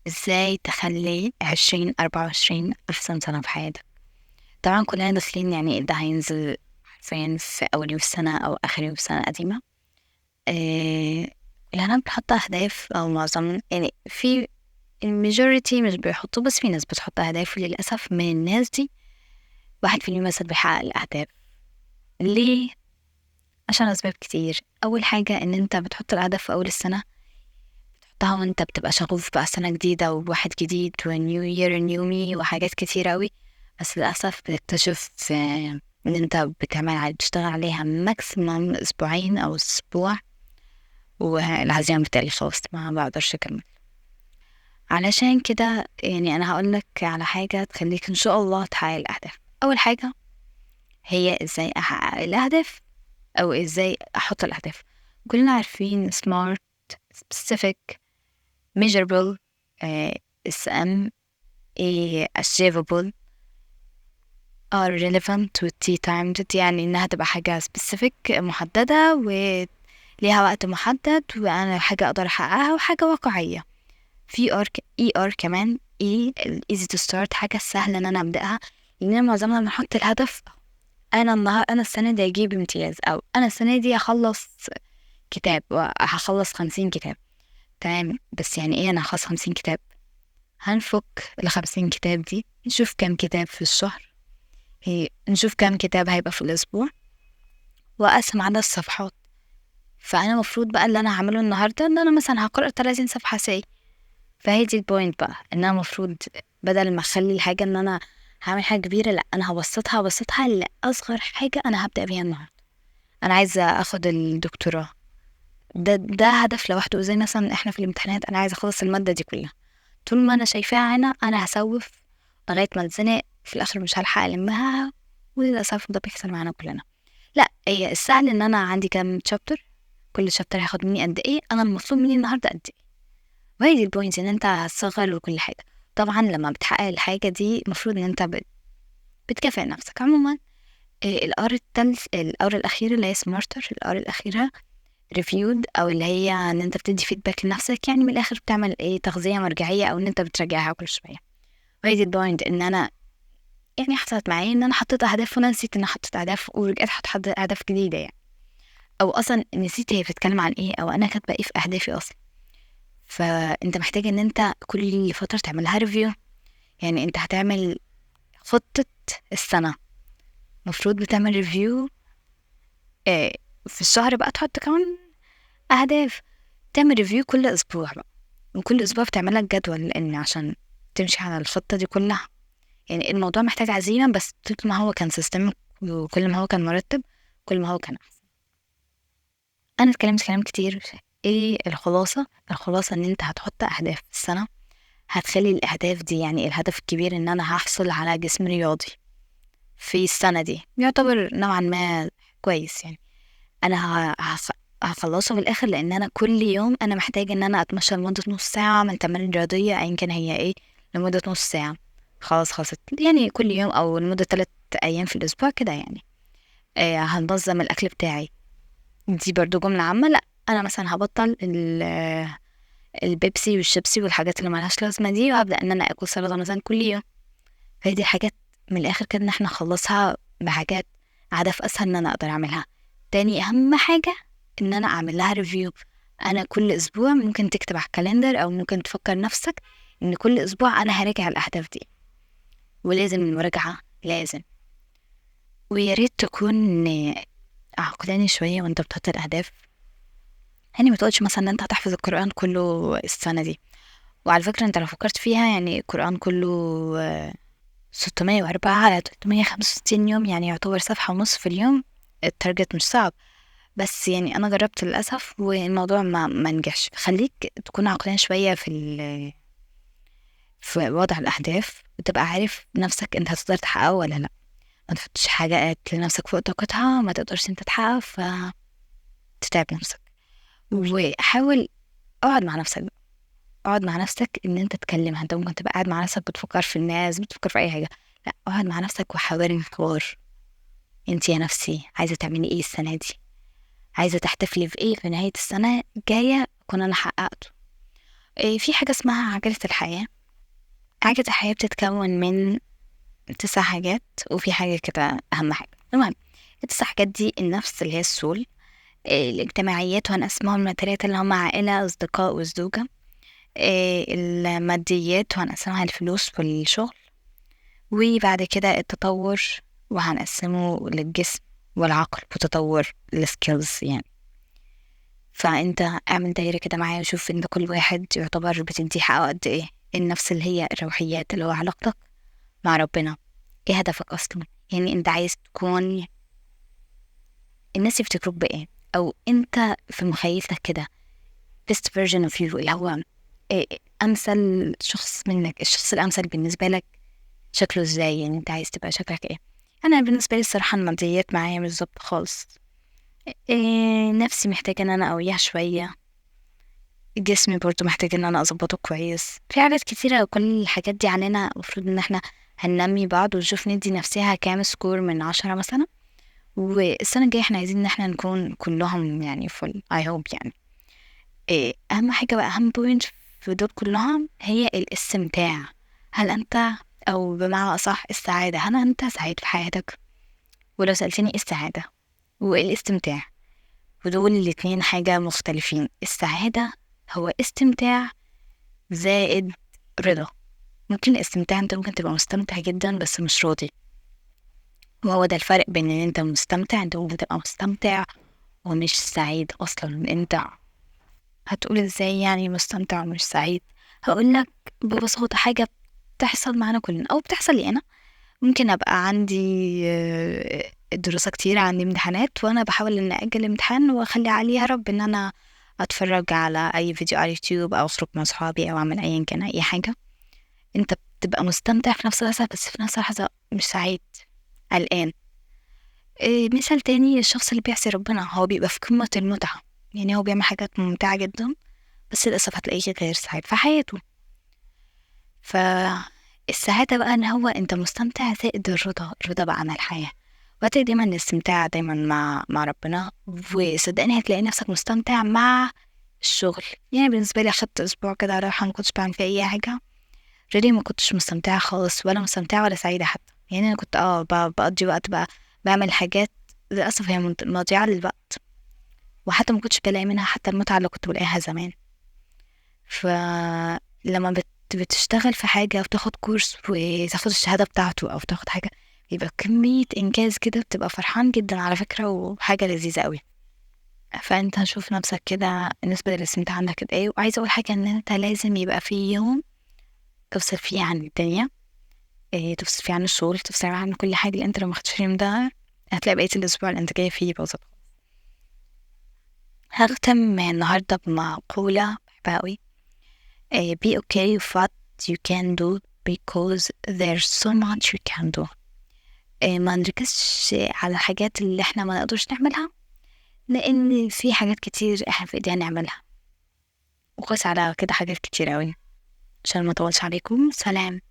ازاي تخلي 2024 أحسن سنة في حياتك. طبعا كلنا داخلين، يعني ده هينزل حرفيا في أول يوم السنة أو آخر يوم السنة القديمة. يعني بنحط أهداف، أو معظم يعني في ال majority مش بيحطوا، بس في ناس بتحط أهداف، وللأسف من الناس دي 1% مثلا بيحقق الأهداف. ليه؟ عشان أسباب كتير. أول حاجة إن أنت بتحط الأهداف في أول السنة، بتحطها وأنت بتبقى شغوف بقى سنة جديدة وواحد جديد و new year new me وحاجات كتير أوي، بس للأسف بتكتشف إن أنت بتشتغل عليها maximum أسبوعين أو أسبوع، والعزيمة بتقل خلاص، ما بقدرش أكمل. علشان كده يعني أنا هقولك على حاجة تخليك إن شاء الله تحقق الأهداف. أول حاجة هي إزاي أحقق الأهداف أو إزاي أحط الأهداف. كلنا عارفين smart، specific، measurable، SM، A achievable، R relevant، و T timed، يعني إنها تبقى حاجة specific محددة وليها وقت محدد، وأنا حاجة أقدر أحققها وحاجة واقعية. في R E R كمان، E easy to start، حاجة سهلة إن أنا أبدأها، لأن معظمنا بنحط الهدف أنا النهار، أنا السنة دي أجيب امتياز، أو أنا السنة دي هخلص كتاب، هخلص 50 كتاب. تمام، بس يعني إيه أنا هخلص 50 كتاب؟ هنفك ال50 كتاب دي، نشوف كام كتاب في الشهر، نشوف كام كتاب هيبقى في الأسبوع، وأقسم عدد الصفحات. فأنا المفروض بقى اللي أنا هعمله النهاردة إن أنا مثلا هقرأ 30 صفحة ساي. فهي دي ال point بقى، إن أنا المفروض بدل ما أخلي الحاجة إن أنا هعمل حاجة كبيرة، لأ أنا هبسطها لأصغر حاجة أنا هبدأ بيها النهاردة. أنا عايزة أخد الدكتوراه، ده هدف لوحده. زي مثلا إحنا في الامتحانات، أنا عايزة أخلص المادة دي كلها، طول ما أنا شايفاها هنا أنا هسوف لغاية ما اتزنق في الآخر مش هلحق ألمها، وللأسف ده بيحصل معانا كلنا. لأ، هي السهل إن أنا عندي كام chapter، كل chapter هياخد مني قد إيه، أنا المطلوب مني النهاردة قد إيه. وهي دي ال point، إن أنت هتصغر وكل حاجة. طبعا لما بتحقق الحاجة دي المفروض إن أنت بتكافئ نفسك. عموما ال R التالت، ال R الأخيرة اللي هي smarter، ال R الأخيرة reviewed، أو اللي هي إن أنت بتدي feedback لنفسك، يعني من الآخر بتعمل إيه، تغذية مرجعية، أو إن أنت بتراجعها كل شوية. وهي دي ال point، إن أنا يعني حصلت معايا إن أنا حطيت أهداف وأنا نسيت إن أنا حطيت أهداف، ورجعت حطيت أهداف جديدة يعني، أو أصلا نسيت هي بتتكلم عن إيه، أو أنا كاتبة إيه في أهدافي أصلا. فأنت محتاج إن أنت كل فترة تعملها review. يعني أنت هتعمل خطة السنة، مفروض بتعمل review في الشهر بقى، تحط كمان أهداف، تعمل review كل أسبوع بقى، وكل أسبوع بتعمل لك جدول، لأن عشان تمشي على الخطة دي كلها. يعني الموضوع محتاج عزيمة، بس طول ما هو كان system وكل ما هو كان مرتب كل ما هو كان أحسن. أنا اتكلمت كلام كتير. إيه الخلاصة؟ الخلاصة إن أنت هتحط أهداف في السنة، هتخلي الأهداف دي، يعني الهدف الكبير إن أنا هحصل على جسم رياضي في السنة دي، يعتبر نوعا ما كويس، يعني أنا هخلصه في الآخر، لأن أنا كل يوم أنا محتاجة إن أنا أتمشى لمدة نص ساعة، أعمل تمارين رياضية أيا كان هي إيه لمدة نص ساعة، خلاص خلصت، يعني كل يوم أو لمدة 3 أيام في الأسبوع كده يعني. هنظم الأكل بتاعي، دي برضو جملة عامة. لأ، أنا مثلا هبطل البيبسي والشيبسي والحاجات اللي مالهاش لازمة دي، وهبدأ إن أنا أكل سلطة مثلا كل يوم. فهي دي حاجات من الآخر كده إن إحنا نخلصها بحاجات هدف أسهل إن أنا أقدر أعملها. تاني أهم حاجة إن أنا أعمل لها review. أنا كل أسبوع ممكن تكتب على ال calendar، أو ممكن تفكر نفسك إن كل أسبوع أنا هراجع الأهداف دي، ولازم المراجعة لازم. ويا ريت تكون عقلاني شوية وأنت بتحط الأهداف، يعني ما تقولش مثلا إن أنت هتحفظ القرآن كله السنة دي. وعلى فكرة أنت لو فكرت فيها، يعني القرآن كله 604 على 365 يوم، يعني يعتبر صفحة ونص في اليوم. ال target مش صعب، بس يعني أنا جربت للأسف والموضوع ما نجحش. خليك تكون عقلاني شوية في وضع الأهداف، وتبقى عارف نفسك أنت هتقدر تحققه ولا لأ. ما تحطش حاجة لنفسك فوق طاقتها ما تقدرش أنت تحققها، فتتعب نفسك. وحاول اقعد مع نفسك بقى. اقعد مع نفسك ان انت تكلمها. انت ممكن تبقى قاعد مع نفسك بتفكر في الناس، بتفكر في اي حاجة. لا، اقعد مع نفسك وحاوري الحوار. انت يا نفسي عايزة تعملي ايه السنة دي؟ عايزة تحتفلي في ايه في نهاية السنة الجاية كنا انا حققته؟ في حاجة اسمها عجلة الحياة. عجلة الحياة بتتكون من 9 حاجات، وفي حاجة كده أهم حاجة. المهم ال9 حاجات دي: النفس اللي هي ال soul، الاجتماعيات وهنقسمهم ل3 اللي هم عائلة، أصدقاء، والزوجة، الماديات وهنقسمها الفلوس والشغل، وبعد كده التطور وهنقسمه للجسم والعقل وتطور ال skills يعني. فانت اعمل دايرة كده معايا وشوف انت كل واحد يعتبر بتدي حقه قد ايه. النفس اللي هي الروحيات اللي هو علاقتك مع ربنا، ايه هدفك اصلا، يعني انت عايز تكون الناس يفتكروك بايه، او انت في مخيلتك كده best version of you اللي هو إيه امثل شخص منك، الشخص الامثل بالنسبة لك شكله ازاي، يعني انت عايز تبقى شكلك ايه. انا بالنسبة لي الصراحة الماديات معايا مش ظابطة خالص، إيه نفسي محتاجة ان انا اقويها شوية، جسمي برضو محتاج ان انا اظبطه كويس، في حاجات كتيرة. كل الحاجات دي عننا المفروض ان احنا هننمي بعض ونشوف ندي نفسها كام score من 10 مثلا، والسنة الجاية احنا عايزين ان احنا نكون كلهم يعني full I hope يعني. إيه اهم حاجة بقى، اهم point في دول كلهم هي الاستمتاع. هل انت، او بمعنى اصح السعادة، هل انت سعيد في حياتك؟ ولو سألتني ايه السعادة وايه الاستمتاع، ودول الاتنين حاجة مختلفين. السعادة هو استمتاع زائد رضا. ممكن الاستمتاع انت ممكن تبقى مستمتع جدا بس مش راضي، وهو ده الفرق بين ان انت مستمتع، انت ممكن تبقى مستمتع ومش سعيد اصلا. انت هتقول ازاي يعني مستمتع ومش سعيد؟ هقولك ببساطة حاجة بتحصل معانا كلنا او بتحصل لي انا. ممكن ابقى عندي دراسة كتير، عندي امتحانات، وانا بحاول ان اجل امتحان واخلي عقلي يهرب ان انا اتفرج على اي فيديو على اليوتيوب او اخرج مع اصحابي او اعمل ايا كان اي حاجة. انت بتبقى مستمتع في نفس اللحظة بس في نفس اللحظة مش سعيد، قلقان. مثال تاني، الشخص اللي بيعصي ربنا هو بيبقى في قمة المتعة، يعني هو بيعمل حاجات ممتعة جدا بس للأسف هتلاقيه غير سعيد في حياته. فالسعادة بقى ان هو انت مستمتع زائد الرضا، الرضا بقى عن الحياة. وهتلاقي دايما الاستمتاع دايما مع ربنا، وصدقني هتلاقي نفسك مستمتع مع الشغل. يعني بالنسبة لي أخدت أسبوع كده راحة ما كنتش بعمل فيه أي حاجة، really ما كنتش مستمتعة خالص، ولا مستمتعة ولا سعيدة حتى. يعني أنا كنت بقضي وقت بقى بعمل حاجات للأسف هي مضيعة للوقت، وحتى ما كنتش بلاقي منها حتى المتعة اللي كنت بلاقيها زمان. فلما بتشتغل في حاجة وتاخد كورس وتاخد الشهادة بتاعته أو تاخد حاجة، يبقى كمية إنجاز كده، بتبقى فرحان جدا على فكرة، وحاجة لذيذة قوي. فأنت شوف نفسك كده نسبة الاستمتاع عندك قد إيه. وعايزة أقول حاجة، إن أنت لازم يبقى في يوم تفصل فيه عن الدنيا، تفصل فيه عن الشغل، تفصل عن كل حاجة. لأن أنت لو ما خدتش اليوم ده هتلاقي بقية الأسبوع الإنتاجية فيه باظت. هختم النهاردة بمقولة بحبها قوي، be okay with what you can do because there's so much you can do. ما نركزش على الحاجات اللي احنا ما نقدرش نعملها، لأن في حاجات كتير احنا في ايدينا نعملها. وقيس على كده حاجات كتير قوي. عشان ما اطولش عليكم، سلام.